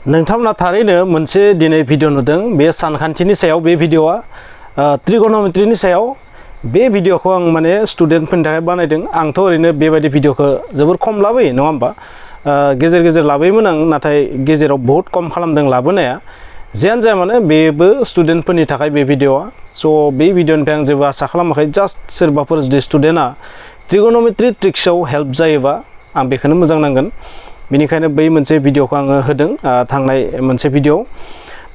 नोंथांमोना थारैनो मोनसे दिनै भिडिअ नुदों बे सानखान्थिनि सायाव बे भिडिअआ ट्रिगोनोमेट्रिनि सायाव बे भिडिअखौ आं माने स्टुडेन्टफोरनि थाखाय बानायदों आंथ' ओरैनो बेबायदि भिडिअखौ जोबोर खम लाबोयो नङा होमबा गेजेर गेजेर लाबोयोमोन आं नाथाय गेजेराव बहुत खम खालामदों लाबोनाया जियानो जाया माने बेबो स्टुडेन्टफोरनि थाखाय बे भिडिअआ स' बे भिडिअनिफ्राय आं जेबो आसा खालामाखै जास्ट सोरबाफोर जुदि स्टुडेन्टआ ट्रिगोनोमेट्रि ट्रिक्सआव हेल्प जायोबा आं बेखौनो मोजां नांगोन बेनिखायनो बै मोनसे भिडिअखौ आङो होदों थांनाय मोनसे भिडिअ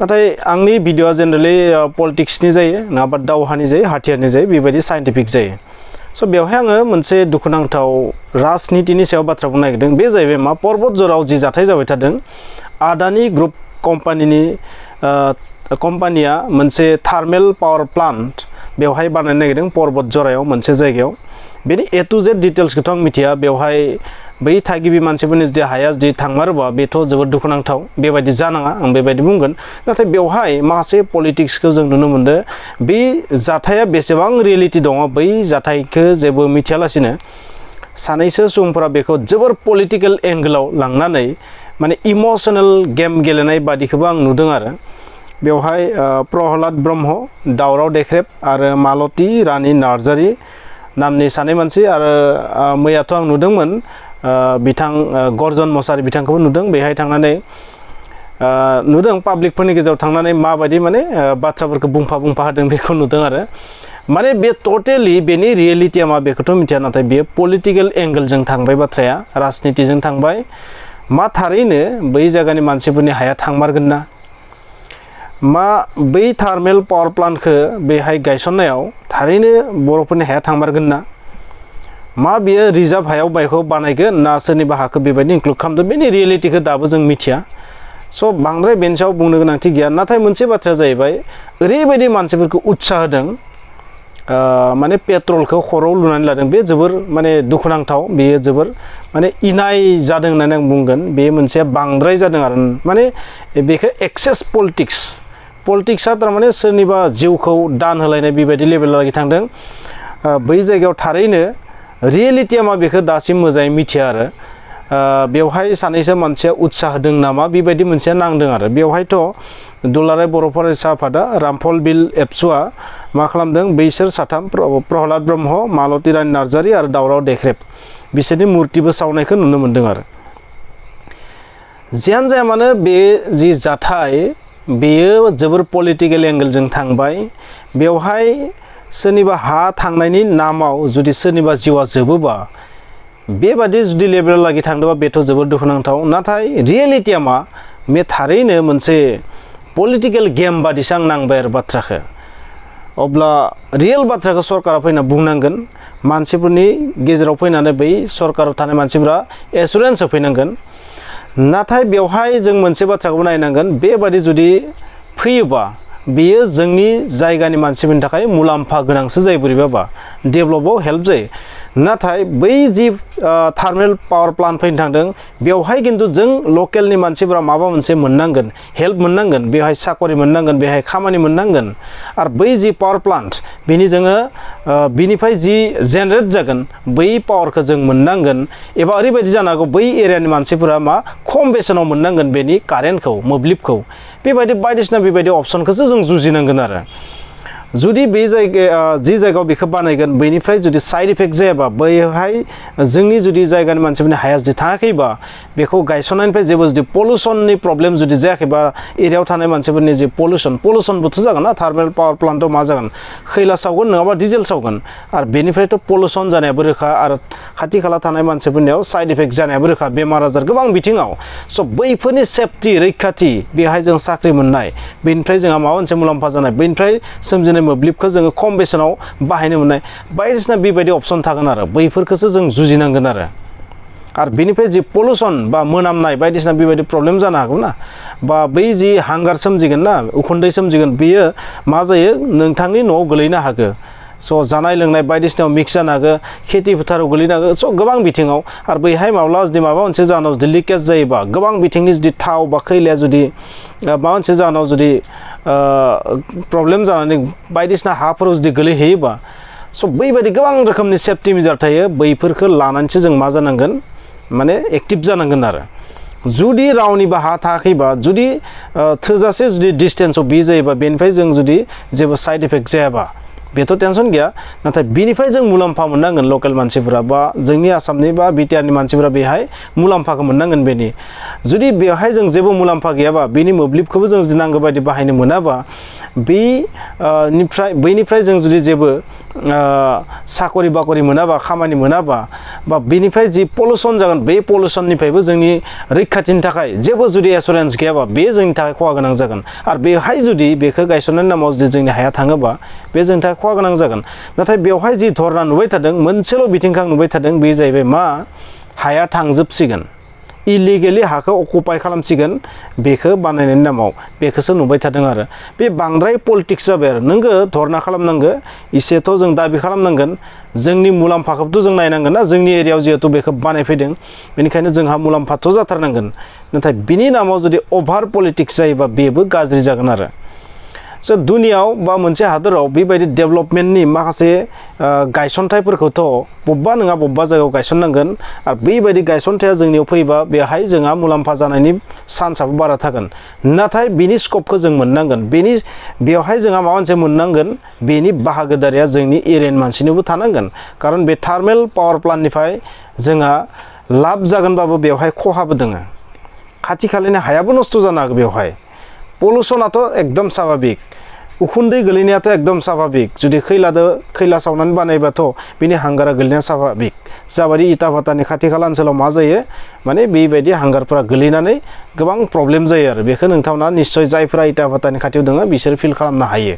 नाथाय आंनि भिडिअआ जेनेरेलि पलिटिक्सनि जायो नङाबा दावहानि जायो हाथियारनि जायो बेबायदि साइन्टिफिक जायो स' बेवहाय आङो मोनसे दुखुनांथाव राजनितिनि सायाव बाथ्रा बुंनो नागिरदों बे जाहैबाय मा पर्बत जराव जि जाथाय जाबाय थादों आदानि ग्रुप कम्पानिया मोनसे थार्मेल पावार प्लान्ट बेवहाय बानायनो नागिरदों पर्बत जरायाव मोनसे जायगायाव बेनि ए टु जेड डिटेल्सखौथ' आं मिथिया बेवहाय बै थागिबि मानसिफोरनि जुदि हाया जुदि थांमारोबा बेथ' जोबोद दुखुनांथाव बेबायदि जानाङा आं बेबायदि बुंगोन नाथाय बेवहाय माखासे पलिटिक्सखौ जों नुनो मोनदों बे जाथाया बेसेबां रियेलिटि दङ बै जाथायखौ जेबो मिथियालासिनो सानैसो सुबुंफोरा बेखौ जोबोर पलिटिकेल एंगोलाव लांनानै माने इमोशनेल गेम गेलेनाय बादिखौबो आं नुदों आरो बेवहाय प्रहलाद ब्रह्म दावराव देख्रेब आरो मालती रानी नार्जारी नामनि सानै मानसि आरो मैयाथ' आं नुदोंमोन बिथां गर्जन मसाहारि बिथांखौबो नुदों बेहाय थांनानै नुदों पाब्लिकफोरनि गेजेराव थांनानै माबायदि माने बाथ्राफोरखौ बुंफा होदों बेखौ नुदों आरो माने बे टटेलि बेनि रियेलिटिया मा बेखौथ' मिथिया नाथाय बेयो पलिटिकेल एंगोलजों थांबाय बाथ्राया राजनितिजों थांबाय मा थारैनो बै जायगानि मानसिफोरनि हाया थांमारगोन ना मा बै थार्मेल पावार प्लान्टखौ बेहाय गायसननायाव थारैनो बर'फोरनि हाया थांमारगोन ना मा बियो रिजार्भ हायाव बायखौ बानायगोन ना सोरनिबा हाखौ बेबायदि इनक्लुड खालामदों बेनि रियेलिटिखौ दाबो जों मिथिया स' बांद्राय बेनि सायाव बुंनो गोनांथि गैया नाथाय मोनसे बाथ्राया जाहैबाय ओरैबायदि मानसिफोरखौ उत्साह होदों माने पेट्रलखौ खर'आव लुनानै लादों बे जोबोर माने दुखुनांथाव बेयो जोबोर माने इनाय जादों होननानै आं बुंगोन बे मोनसे बांद्राय जादों आरो माने बेखौ एक्सेस पलिटिक्सआ थारमाने सोरनिबा जिउखौ दान होलायनाय बेबायदि लेभेलागि थांदों बै जायगायाव थारैनो रियेलिटिया मा बेखौ दासिम मोजाङै मिथिया आरो बेवहाय सानैसो मानसिया उत्साह होदों नामा बेबायदि मोनसेया नांदों आरो बेवहायथ' दुलाराय बर' फरायसा आफादा रामफल बिल एबसुआ मा खालामदों बैसोर साथाम प्रहलाद ब्रह्म मालती रानी नार्जारी आरो दावराव देख्रेब बिसोरनि मुर्तिबो सावनायखौ नुनो मोन्दों आरो जियानो जाया मानो बे जि जाथाय बेयो जोबोर पलिटिकेल एंगोलजों थांबाय बेवहाय सोरनिबा हा थांनायनि नामाव जुदि सोरनिबा जिउआ जोबोबा बेबादि जुदि लेभेलागि थांदोंबा बेथ' जोबोर दुखुनांथाव नाथाय रियेलिटिया मा बे थारैनो मोनसे पलिटिकेल गेम बादिसो आं नांबाय आरो बाथ्राखौ अब्ला रियेल बाथ्राखौ सरकारा फैना बुंनांगोन मानसिफोरनि गेजेराव फैनानै बै सरकाराव थानाय मानसिफोरा एसुरेन्स होफैनांगोन नाथाय बेवहाय जों मोनसे बाथ्राखौ नायनांगोन बेबादि जुदि फैयोबा बेयो जोंनि जायगानि मानसिफोरनि थाखाय मुलाम्फा गोनांसो जायो बोरैबाबा डेभेलपआव हेल्प जायो नाथाय बै जि थार्मेल पावार प्लान्ट फैनो थांदों बेवहाय खिन्थु जों लकेलनि मानसिफोरा माबा मोनसे मोननांगोन हेल्प मोननांगोन बेवहाय साकरि मोननांगोन बेहाय खामानि मोननांगोन आरो बै जि पावार प्लान्ट बेनि जोङो बिनिफ्राय जि जेनेरेट जागोन बै पावारखौ जों मोननांगोन एबा ओरैबायदि जानो हागौ बै एरियानि मानसिफोरा मा खम बेसेनाव मोननांगोन बेनि कारेन्टखौ मोब्लिबखौ बेबायदि बायदिसिना बेबायदि अपसनखौसो जों जुजिनांगोन आरो जुदि बे जायगायाव जि जायगायाव बेखौ बानायगोन बैनिफ्राय जुदि साइड इफेक्ट जायाबा बैहाय जोंनि जुदि जायगानि मानसिफोरनि हाया जुदि थाङाखैबा बेखौ गायसननायनिफ्राय जेबो जुदि पलिउसननि प्रब्लेम जुदि जायाखैबा एरियायाव थानाय मानसिफोरनि जि पलिउसनबोथ' जागोन ना थार्मेल पावार प्लान्टआव मा जागोन खैला सावगोन नङाबा डिजेल सावगोन आरो बेनिफ्रायथ' पलिउसन जानायाबो रोखा आरो खाथि खाला थानाय मानसिफोरनियाव साइड इफेक्ट जानायाबो रोखा बेमार आजार गोबां बिथिङाव स' बैफोरनि सेफटि रैखाथि बेहाय जों साख्रि मोननाय बेनिफ्राय जोंहा माबा मोनसे मुलाम्फा जानाय बेनिफ्राय सोमजिनाय मोब्लिबखौ जोङो खम बेसेनाव बाहायनो मोननाय बायदिसिना बेबायदि अपसन थागोन आरो बैफोरखौसो जों जुजिनांगोन आरो बेनिफ्राय जि पलिउसन बा मोनामनाय बायदिसिना बेबायदि प्रब्लेम जानो हागौ ना बा बै जि हांगार सोमजिगोन ना उखुन्दै सोमजिगोन बेयो मा जायो नोंथांनि न'आव गोलैनो हागौ स' जानाय लोंनाय बायदिसिनायाव मिक्स जानो हागौ खेथि फोथाराव गोलैनो हागौ स' गोबां बिथिङाव आरो बैहाय माब्ला जुदि माबा मोनसे जाहोनाव जुदि लिकेज जायोबा गोबां बिथिंनि जुदि थाव बा खैलाया जुदि माबा मोनसे जाहोनाव जुदि प्रब्लेम जानानै बायदिसिना हाफोराव जुदि गोलैहैयोबा स' बैबायदि गोबां रोखोमनि सेफटि मेजार थायो बैफोरखौ लानानैसो जों मा जानांगोन माने एक्टिभ जानांगोन आरो जुदि रावनिबो हा थायाखैबा जुदि थोजासे जुदि डिस्टेन्सआव बे जायोबा बेनिफ्राय जों जुदि जेबो साइड इफेक्ट जायाबा बेथ' टेनसन गैया नाथाय बिनिफ्राय जों मुलाम्फा मोननांगोन लकेल मानसिफोरा बा जोंनि आसामनि बा बिटिआरनि मानसिफोरा बेहाय मुलाम्फाखौ मोननांगोन बेनि जुदि बेवहाय जों जेबो मुलाम्फा गैयाबा बेनि मोब्लिबखौबो जों जुदि नांगौ बायदि बाहायनो मोनाबा बैनिफ्राय जों जुदि जेबो साकरि बाकरि मोनाबा खामानि मोनाबा बा बेनिफ्राय जि पलुसन जागोन बे पलुसननिफ्रायबो जोंनि रैखाथिनि थाखाय जेबो जुदि एसुरेन्स गैयाबा बे जोंनि थाखाय खहा गोनां जागोन आरो बेवहाय जुदि बेखौ गायसननायनि नामाव जुदि जोंनि हाया थाङोबा बे जोंनि थाखाय खहा गोनां जागोन नाथाय बेवहाय जि धरना नुबाय थादों मोनसेल' बिथिंखौ आं नुबाय थादों बे जाहैबाय मा हाया थांजोबसिगोन इलिगेलि हाखौ अकुपाय खालामसिगोन बेखौ बानायनायनि नामाव बेखौसो नुबाय थादों आरो बे बांद्राय पलिटिक्स जाबाय आरो नोंगो धरना खालामनांगो इसेथ' जों दाबि खालामनांगोन जोंनि मुलाम्फाखौथ' जों नायनांगोन ना जोंनि एरियायाव जिहेतु बेखौ बानायफैदों बेनिखायनो जोंहा मुलाम्फाथ' जाथारनांगोन नाथाय बिनि नामाव जुदि अभार पलिटिक्स जायोबा बेबो गाज्रि जागोन आरो स' दुनियाव बा मोनसे हादराव बेबायदि डेभेलपमेन्टनि माखासे गायसनथायफोरखौथ' बबेबा नङा बबेबा जायगायाव गायसननांगोन आरो बेबायदि गायसनथाया जोंनियाव फैबा बेहाय जोंहा मुलाम्फा जानायनि चान्सआबो बारा थागोन नाथाय बिनि स्कपखौ जों मोननांगोन बेवहाय जोंहा माबा मोनसे मोननांगोन बेनि बाहागोदारिया जोंनि एरियानि मानसिनोबो थानांगोन खारन बे थार्मेल पावार प्लान्टनिफ्राय जोंहा लाब जागोनबाबो बेवहाय खहाबो दङ खाथि खालानि हायाबो नस्थ' जानो हागौ बेवहाय पलुसनाथ' एकदम स्वाभाबिक उखुन्दै गोलैनायाथ' एकदम स्वाभाबिक जुदि खैला सावनानै बानायबाथ' बिनि हांगारा गोलैनाया स्वाभाबिक जाबायदि इटा भातानि खाथि खाला ओनसोलाव मा जायो माने बेबायदि हांगारफोरा गोलैनानै गोबां प्रब्लेम जायो आरो बेखौ नोंथांमोना निश्चय जायफोरा इटा भातानि खाथियाव दङ बिसोर फिल खालामनो हायो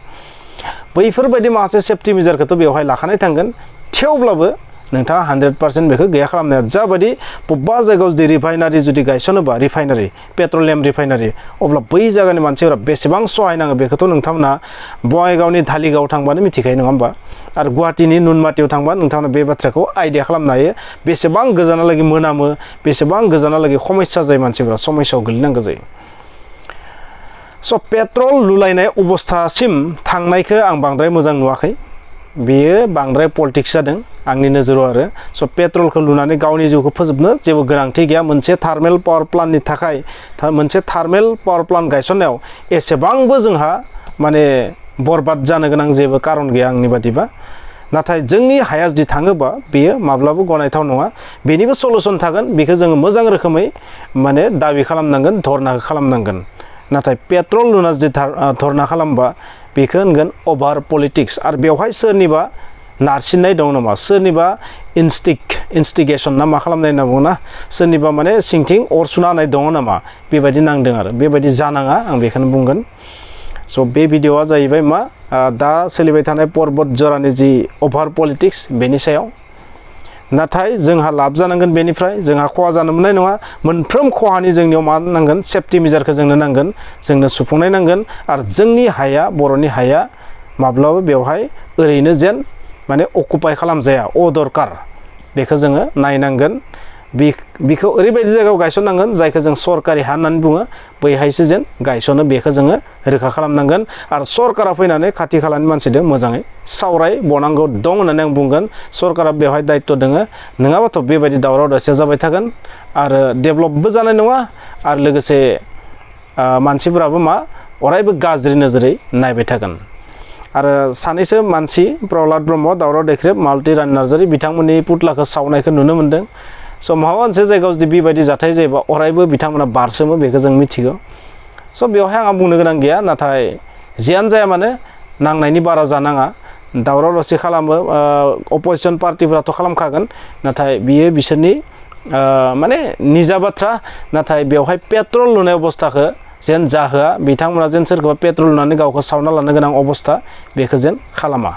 बैफोरबायदि माखासे सेफ्टि मेजारखौथ' बेवहाय लाखानाय थांगोन थेवब्लाबो नोंथाङा 100% बेखौ गैया खालामनाया जाबायदि बबेबा जायगायाव जुदि रिफाइनारि जुदि गायसनोबा रिफाइनारि पेट्रलियाम रिफाइनारि अब्ला बै जायगानि मानसिफोरा बेसेबां सहायनाङो बेखौथ' नोंथांमोना बङाइगावनि धालिगाव थांबानो मिथिखायो नङा होमबा आरो गुवाहाटीनि नुनमाटियाव थांबा नोंथांमोना बे बाथ्राखौ आइडिया खालामनो हायो बेसेबां गोजानालागै मोनामो बेसेबां गोजानालागै समस्या जायो मानसिफोरा समस्यायाव गोलैनांगौ जायो स' पेट्रल लुलायनाय अबस्थासिम थांनायखौ आं बांद्राय मोजां नुवाखै बेयो बांद्राय पलिटिक्स जादों आंनि नोजोराव आरो स' पेट्रलखौ लुनानै गावनि जिउखौ फोजोबनो जेबो गोनांथि गैया मोनसे थार्मेल पावार प्लान्टनि थाखाय मोनसे थार्मेल पावार प्लान्ट गायसननायाव एसेबांबो जोंहा माने बरबाद जानो गोनां जेबो कारन गैया आंनि बादिबा नाथाय जोंनि हाया जुदि थाङोबा बेयो माब्लाबो गनायथाव नङा बेनिबो सलुसन थागोन बेखौ जोङो मोजां रोखोमै माने दाबि खालामनांगोन धरना खालामनांगोन नाथाय पेट्रल लुना जुदि धरना खालामबा बेखौ होनगोन अभार पलिटिक्स आरो बेवहाय सोरनिबा नारसिननाय दं नामा सोरनिबा इन्स्टिगेसन ना मा खालामनाय होनना बुङो ना सोरनिबा माने सिंथिं अर सुना होनाय दङ नामा बेबायदि नांदों आरो बेबायदि जानाङा आं बेखौनो बुंगोन स' बे भिडिअ'आ जाहैबाय मा दा सोलिबाय थानाय पर्बत जरानि जि अभार पलिटिक्स बेनि सायाव नाथाय जोंहा लाब जानांगोन बेनिफ्राय जोंहा खहा जानो मोननाय नङा मोनफ्रोम खहानि जोंनियाव मा नांगोन सेफ्टि मेजारखौ जोंनो नांगोन जोंनो सुफुंनाय नांगोन आरो जोंनि हाया बर'नि हाया माब्लाबा बेवहाय ओरैनो जेन माने अकुपाय खालामजाया अदरकार बेखौ जोङो नायनांगोन बेखौ ओरैबायदि जायगायाव गायसननांगोन जायखौ जों सरकारि हा होननानै बुङो बैहायसो जेन गायसनो बेखौ जोङो रोखा खालामनांगोन आरो सरकारा फैनानै खाथि खालानि मानसिजों मोजाङै सावराय बावनांगौ दं होननानै आं बुंगोन सरकारा बेवहाय दायित्व दङ नङाबाथ' बेबायदि दावराव दावसिया जाबाय थागोन आरो डेभेलपबो जानाय नङा आरो लोगोसे मानसिफोराबो मा अरायबो गाज्रि नोजोरै नायबाय थागोन आरो सानैसो मानसि प्रहलाद ब्रह्म दावराव देख्रेब मालति रानी नार्जारी बिथांमोननि पुतलाखौ सावनायखौ नुनो मोन्दों स' माबा मोनसे जायगायाव जुदि बेबायदि जाथाय जायोबा अरायबो बिथांमोना बारसोमो बेखौ जों मिथिगौ स' बेवहाय आंहा बुंनो गोनां गैया नाथाय जियानो जाया मानो नांनायनि बारा जानाङा दावराव दावसि खालामो अपोजिसन पार्टिफोराथ' खालामखागोन नाथाय बियो बिसोरनि माने निजा बाथ्रा नाथाय बेवहाय पेट्रल लुनाय अबस्थाखौ जेन जाहोआ बिथांमोना जेन सोरखौबा पेट्रल लुनानै गावखौ सावना लानो गोनां अबस्था बेखौ जेन खालामा